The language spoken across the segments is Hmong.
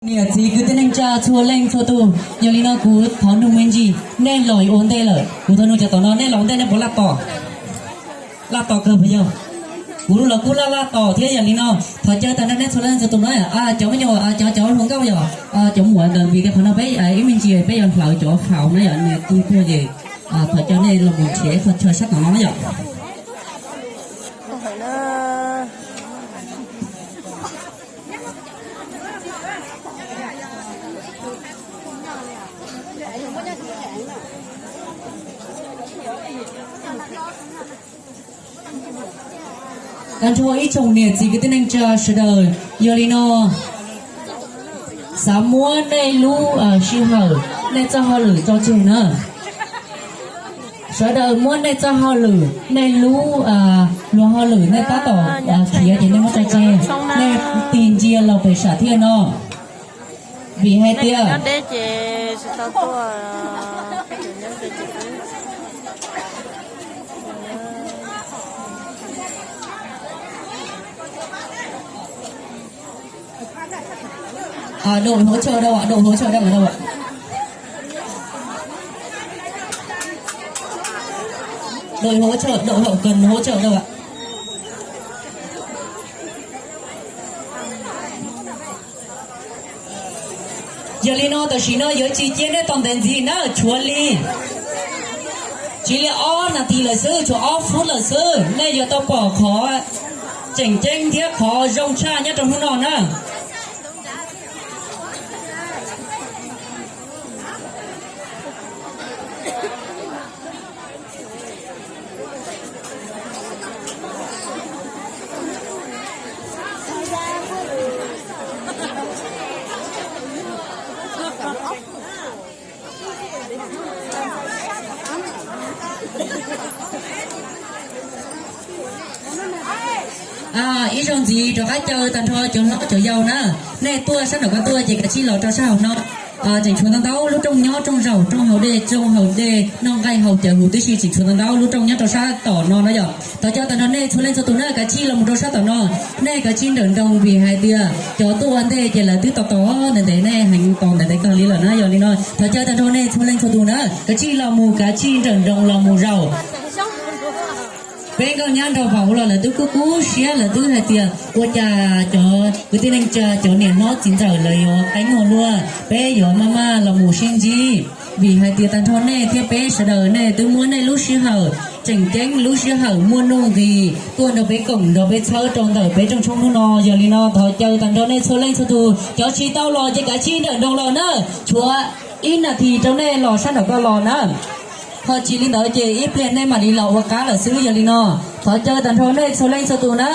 Niam txiv kwv tij neej tsa txhua leej txhua tus, yog li no kuv thov nug me ntsis, nej los ua ntej lawm, kuv thov nug cov tom no, nej los ua ntej nej puas laj tos? Laj tos kawg puas yog? Kuv los kuj laj laj tos thiab. Yog li no thov caw tag nrho nej txhua leej txhua tus na, cov me nyuam, cov cov hluas nkauj yog cov muam ntawd, vim tias qhov no peb ib me ntsis peb yuav hlawv cov faus na yom, nws tu tuag ces thov caw nej los mus nrhiav qhov chaw sab tom no na yom. Tag nrho ib tsoom niam txiv kwv tij neej tsa sawv daws, yog li no xav muab nej lub sij hawm, nej txoj hauj lwm tso tseg na. Sawv daws muab nej txoj hauj lwm, nej lub luag hauj lwm nej tab tom khiav ces nej muab tso tseg, nej tig ntsia los pem sam thiaj no. Vim hais tias Đội hỗ trợ đâu ạ? Đội hỗ trợ đang ở đâu ạ? Đội hỗ trợ, đội hậu cần hỗ trợ đâu ạ? Yog li no tam sim no yuav tsis cia nej tos ntev ntxiv na, tshuav li, tsis li ob nas this lawm xwb, tshuav ob phút lawm xwb, nej yuav tau pom qhov tseem ceeb thiab qhov zoo tshaj nyob rau hnub no na. Ib zaug ntxiv rov qab caw tag nrho cov hlob cov yau na, nej tuaj sab nraum ko tuaj ces kav tsij los rau sab hauv no. Tseem tshuav ntau ntau lub rooj nyob, rooj zaum, rooj haus dej, rooj haus dej noj nqaij haus cawv huv tib si, tseem tshuav ntau ntau lub rooj nyob rau sab tom no na yom. Thov caw tag nrho nej txhua leej txhua tus na, kav tsij los mus rau sab tom no. Nej kav tsij nrawm nroos vim hais tias cov tuaj ua ntej ces lawv twb tos tos ntev ntev, nej heev tos ntev ntev kawg li lawm na. Yog li no thov caw tag nrho nej txhua leej txhua tus na, kav tsij los mus, kav tsij nrawm nroos los mus zaum. Peb nkauj nyab nraug vauv los lawv twb kub kub siab, lawv twb hais tias ua cas cov kwv tij neej tsa, cov niam hlob txiv ntxawm lawv yuav qeeb ua luaj, peb yuav maj maj los mus sib ntsib. Vim hais tias tag nrho nej thiab peb sawv daws nej twb muab nej lub sij hawm tseem ceeb, lub sij hawm muaj nuj nqis tuaj nrog peb koom nrog peb txhawb rau ntawm peb rooj tshoob hnub no. Yog li no thov caw tag nrho nej txhua leej txhua tus, cov tsis tau los ces kav tsij nrawm nroos los na, tshuav ib nas this rau nej los sab nraum ko los na. Ho tsis li ntawd ces ib pliag nej mam li los ua qab lawm xwb. Yog li no thov caw tag nrho nej txhua leej txhua tus na.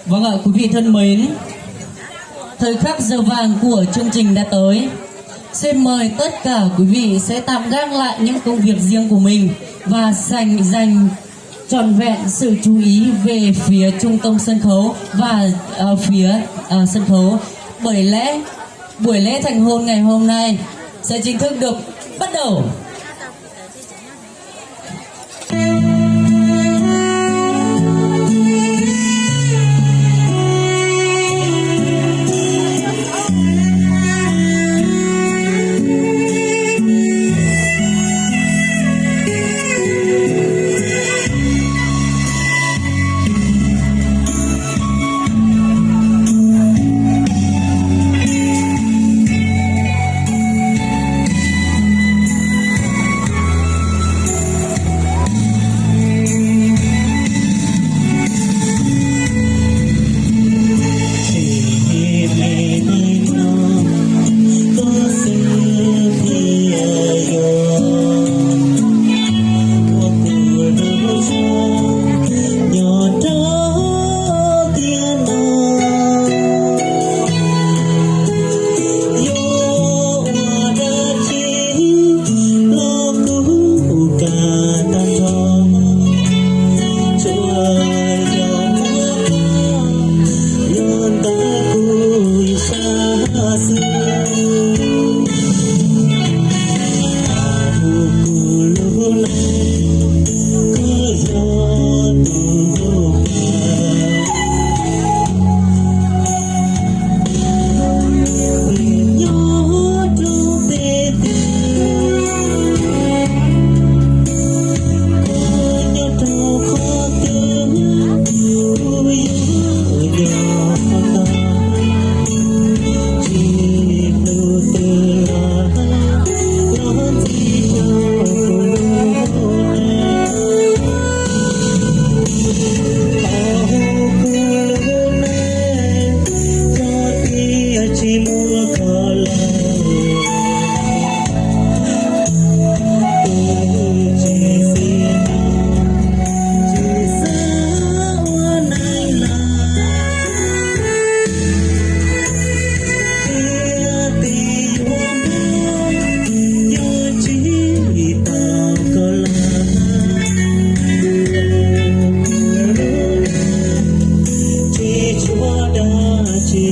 Vâng ạ, quý vị thân mến, thời khắc giờ vàng của chương trình đã tới. Xin mời tất cả quý vị sẽ tạm gác lại những công việc riêng của mình và dành, dành trọn vẹn sự chú ý về phía trung tâm sân khấu và, ờ, phía, ờ, sân khấu. Bởi lẽ buổi lễ thành hôn ngày hôm nay sẽ chính thức được bắt đầu.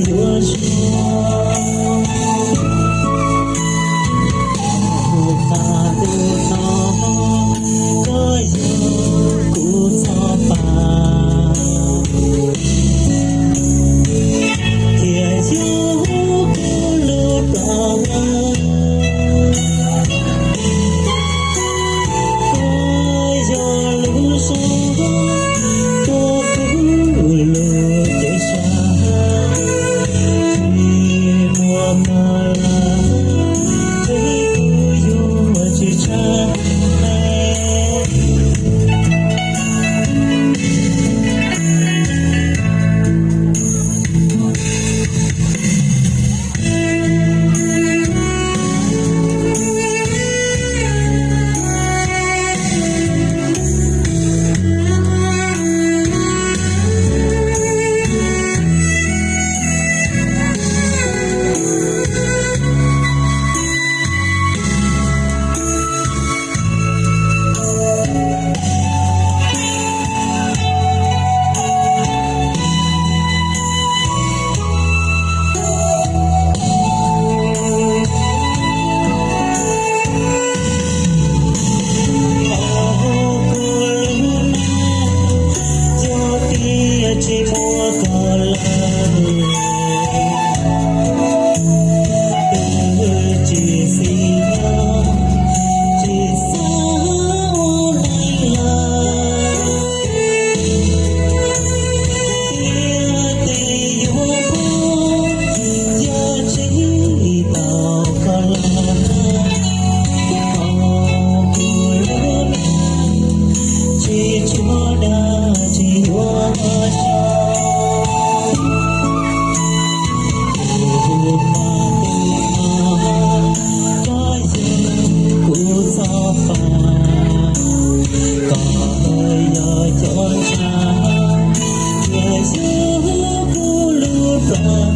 yuav zoo. Hu pa tus no, koj yog kuv txoj pa, thiaj yog kuv lub plab. Koj yog lub zog tuav kuv lub cev sab, tsis muaj koj lawm, ces kuv yuav tsis tshaj. Yog tias tsis muaj koj lawm, twb tsis xis nyob, tsis xav ua neej lawm. Tiag tiag yuav poob, yog tsis tau koj lawm, kuv lub neej tsis tshua dag, tsis yuav tau zoo. Hu pa tus no, koj yog kuv txoj pa, koj yog cov ntshav, thiaj yog kuv lub plab.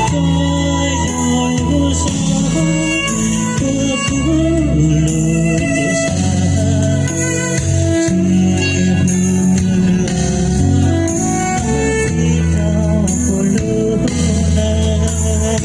Koj yog lub zog tuav kuv lub cev sab, tsis muaj koj lawm, tsis tau kuv lub neej.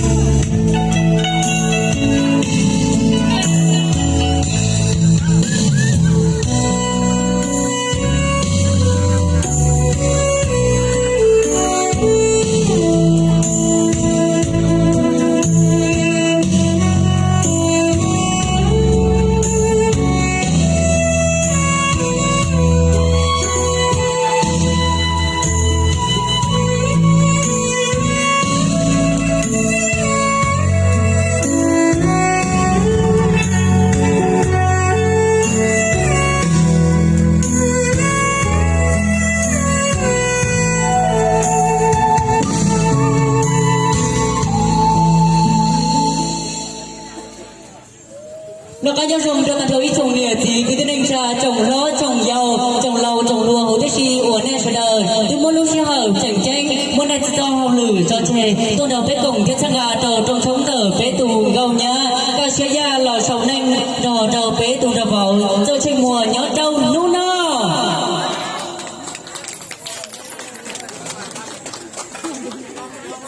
Noj qab nyob zoo rau tag nrho ib tsoom niam txiv kwv tij neej tsa, tsoom hlob tsoom yau, tsoom laus tsoom hluas huv tib si uas nej sawv daws twb muab lub sij hawm tseem ceeb, muab nej txoj hauj lwm tso tseg tuaj nrog peb koom thiab txhawb nqa rau rooj tshoob ntawm peb tus nkauj nyab Kaj Siab Yaj los sau neej nrog rau peb tus nraug vauv Txawj Tsheej Muas nyob rau hnub no.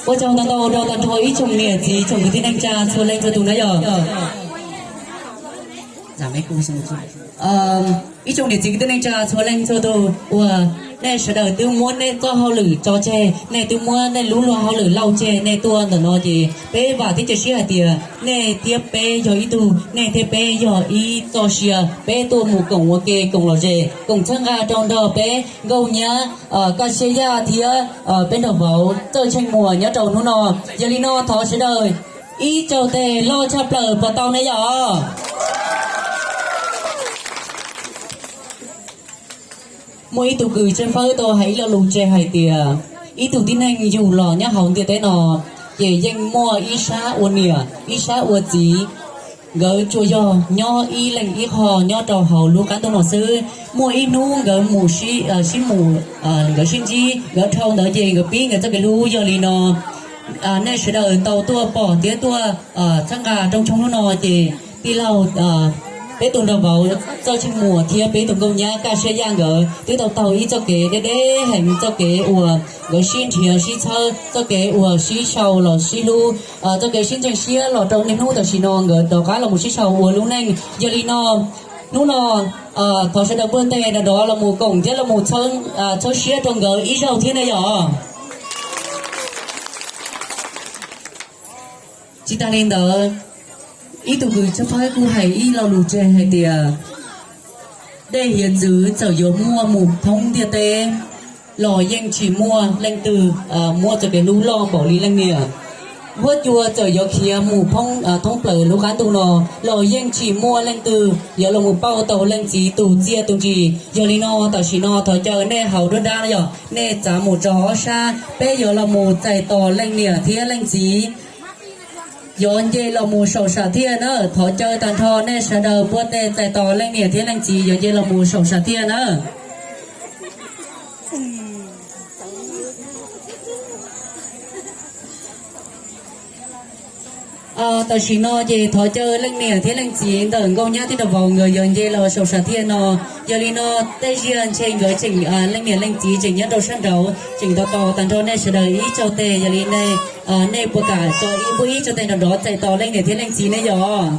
Ua tsaug ntau ntau rau tag nrho ib tsoom niam txiv tsoom kwv tij neej tsa txhua leej txhua tus na yom. Ib tsoom niam txiv kwv tij neej tsa txhua leej txhua tus uas nej sawv daws twb muab nej txoj hauj lwm tso tseg, nej twb muab nej lub luag hauj lwm lauj tseg, nej tuaj ntawm no ces peb vam thiab cia siab hais tias nej thiab peb yog ib tug, nej thiab peb yog ib txoj sia, peb tuaj mus koom ua ke koom lom zem koom txhawb nqa rau nrog peb nkauj nyab Kaj Siab Yaj thiab peb nraug vauv Txawj Tsheej Muas nyob rau hnub no. Yog li no thov sawv daws ib tsaug tes loj tshaj plaws puas tau ne yom? Muaj ib tug kws tsheej fawb tau hais ib lo lus tseg hais tias ib tug tib neeg yug los nyob hauv ntiaj teb no ces yeej muaj ib sab ua niam ib sab ua txiv. Nkawd tsuas yog nyob ib leeg ib qho nyob rau hauv lub qab ntuj no xwb. Muaj ib hnub nkawd mus sib, sib mus, nkawd sib ntsib, nkawd dhau ntawd ces nkawd pib nkawd txoj kev hlub. Yog li no nej sawv daws tau tuaj pom thiab tuaj txhawb nqa rooj tshoob hnub no ces tij laug Peb tus nraug vauv Txawj Tsheej Muas thiab peb tus nkauj nyab Kaj Siab Yaj nkawd twb tau taug ib txoj kev deb deb heev, txoj kev uas nkawd sib nrhiav sib txhawb, txoj kev uas sib sau los sib hlub, txoj kev sib ntseeg siab los rau niaj hnub tam sim no nkawd rov qab los mus sib sau ua lub neej. Yog li no, hnub no thov sawv daws npuaj tes nrov nrov los mus koom thiab los mus txhawb siab rau nkawd ib zaug thiab ne yom. Tsis tas li ntawd, ib tug kws tshawb fawb kuj hais ib lo lus tseg hais tias, dej hiav txwv txawm yuav muaj mus thoob ntiaj teb los yeej tsis muaj leej twg muaj txoj kev hlub loj npaum li leej niam. Huab cua txawm yuav khiav mus thoob plaws lub qab ntuj no los yeej tsis muaj leej twg yuav los mus pauj tau leej txiv tus txiaj tus ntsig. Yog li no tam sim no thov caw nej haus dab dab yog nej txav mus rau ob sab, peb yuav los mus txais tos leej niam thiab leej txiv yuav nce los mus saum sam thiaj na. Thov caw tag nrho nej sawv daws npuaj tes txais tos leej niam thiab leej txiv yuav nce los mus saum sam thiaj na. Tam sim no ces thov caw leej niam thiab leej txiv ntawm nkauj nyab thiab nraug vauv nkawd yuav nce los saum sam thiaj no. Yog li no tej zaum ntshe nkawd tseem, leej niam leej txiv tseem nyob rau sab nraud tseem tos tos tag nrho nej sawv daws ib tsaug tes. Yog li nej, nej puas kam tso ib npuaj ib tsaug tes nrov nrov txais tos leej niam thiab leej txiv ne yom?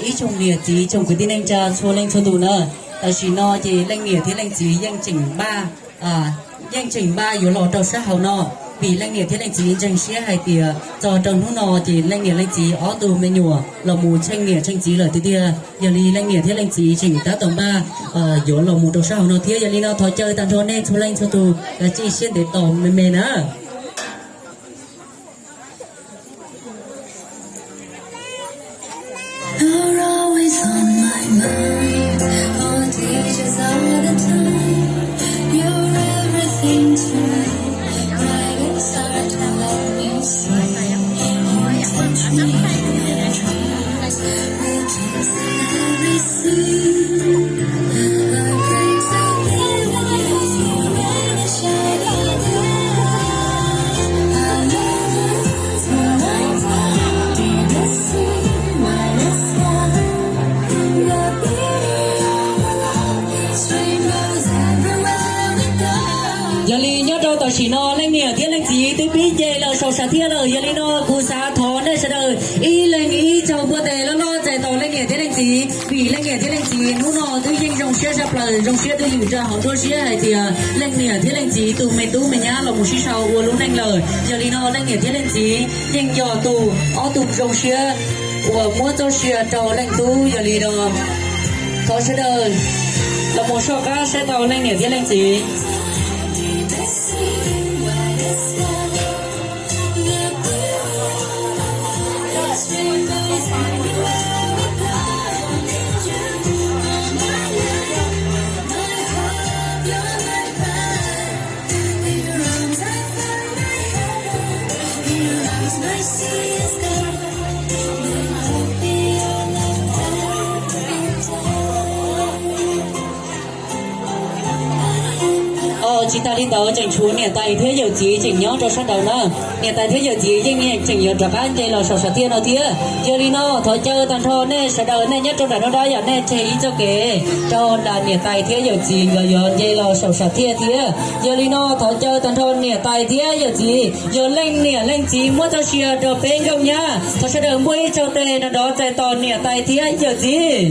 Ib tsoom niam txiv tsoom kwv tij neej tsa txhua leej txhua tus na, tam sim no ces leej niam thiab leej txiv yeej tseem npaj, yeej tseem npaj yuav los rau sab hauv no, vim leej niam thiab leej txiv ntseeg siab hais tias txog rau hnub no ces leej niam leej txiv ob tug me nyuam los mus tsheej niam tsheej txiv lawm tiag tiag. Yog li leej niam thiab leej txiv tseem tab tom npaj yuav los mus rau sab hauv no thiab. Yog li no thov caw tag nrho nej txhua leej txhua tus kav tsij siab ntev tos me me na. Yog li nyob rau tam sim no leej niam thiab leej txiv twb pib nce los saum sam thiaj lawm. Yog li no kuv xav thov nej sawv daws ib leeg ib tsaug npuaj tes loj loj txais tos leej niam thiab leej txiv, vim leej niam thiab leej txiv hnub no twb yeej zoo siab tshaj plaws, zoo siab twj ywm rau hauv nruab siab hais tias leej niam thiab leej txiv tus me tub me nyab los mus sib sau ua lub neej lawm. Yog li no leej niam thiab leej txiv yeej yog tus ob tug zoo siab uas muab txoj sia rau leej tub. Yog li no thov sawv daws los mus soj qab saib tau leej niam thiab leej txiv. Tsis tas li ntawd tseem tshuav niam tais thiab yawm txiv tseem nyob rau sab nraud na. Niam tais thiab yawm txiv yeej tseem yuav rov qab nce los saum sam thiaj no thiab. Yog li no thov caw tag nrho nej sawv daws nej nyob rau nram no dab yam nej tseg ib txoj kev rau nram niam tais thiab yawm txiv nkawd yuav nce los saum sam thiaj thiab. Yog li no thov caw tag nrho niam tais thiab yawm txiv, yog leej niam leej txiv muab txoj sia rau peb nkauj nyab, thov sawv daws npuaj ib tsaug tes nrov nrov txais tos niam tais thiab yawm txiv.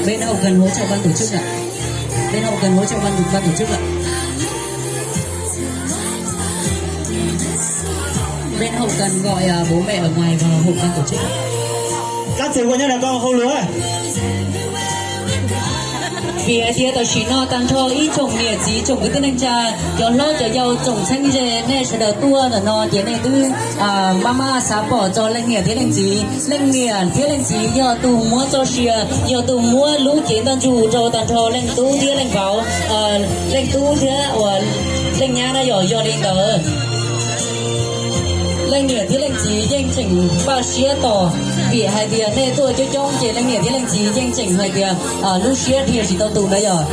Bên hậu cần hỗ trợ ban tổ chức ạ. Bên hậu cần hỗ trợ ban, ban tổ chức ạ. Bên hậu cần gọi, à, bố mẹ ở ngoài vào hộp ban tổ chức. Các thầy cô nhớ là con không lừa. Vim hais tias tam sim no tag nrho ib tsoom niam txiv tsoom kwv tij neej tsa, cov hlob cov yau tsoom txheeb ze, nej sawv daws tuaj ntawm no ces nej twb maj maj xav pom txog leej niam thiab leej txiv. Leej niam thiab leej txiv yog tus muab txoj sia, yog tus muab lub cev ntaj ntsug rau tag nrho leej tub thiab leej vauv, leej tub thiab uas leej nyab na yom. Yog li ntawd leej niam thiab leej txiv yeej tseem npaj siab tos, vim hais tias nej tuaj coob coob ces leej niam thiab leej txiv yeej tseem hais tias lub siab dhia tsis tau tus na yom,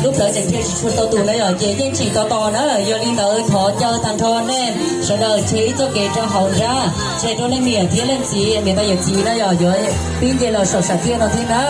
lub plawv tseem dhia tsis tshua tau tus na yom, ces yeej tseem tos tos na. Yog li ntawd thov caw tag nrho nej sawv daws tseg ib txoj kev rau hauv nrab, tseg rau leej niam thiab leej txiv, niam tais yawm txiv na yom, yuav pib nce los saum sam thiaj no thiab na.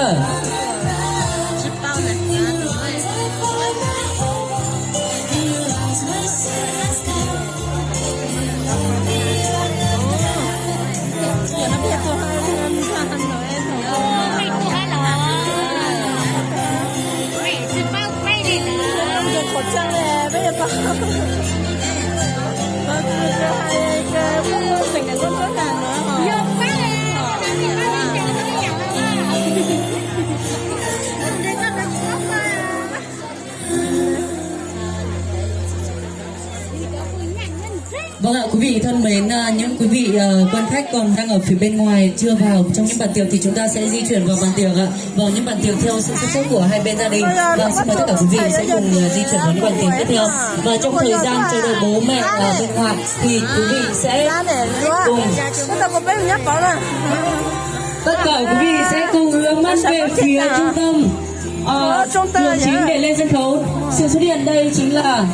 Vâng ạ, quý vị thân mến, à, những quý vị, ờ, quan khách còn đang ở phía bên ngoài chưa vào trong những bàn tiệc thì chúng ta sẽ di chuyển vào bàn tiệc ạ. Vào những bàn tiệc theo sự sắp xếp của hai bên gia đình. Vâng, xin mời tất cả quý vị sẽ cùng, ờ, di chuyển vào những bàn tiệc tiếp theo. Và trong thời gian chờ đợi bố mẹ ở bên ngoài thì quý vị sẽ cùng Tất cả quý vị sẽ cùng hướng mắt về phía trung tâm. Ờ, luồng chính để lên sân khấu. Sự xuất hiện đây chính là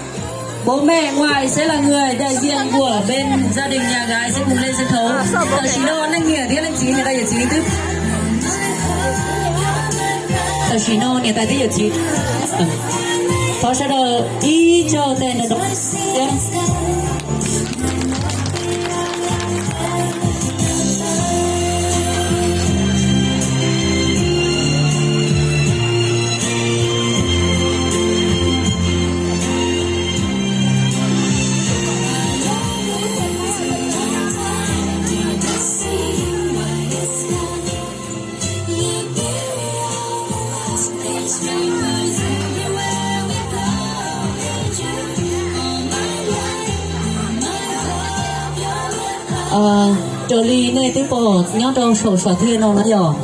bố mẹ ngoại sẽ là người đại diện của bên gia đình nhà gái sẽ cùng lên sân khấu. Tam sim no leej niam thiab leej txiv, niam tais yawm txiv twb, tam sim no niam tais thiab yawm txiv, thov sawv daws ib co tes nrog. Raws li nej twb pom nyob rau saum sam thiaj no na yom,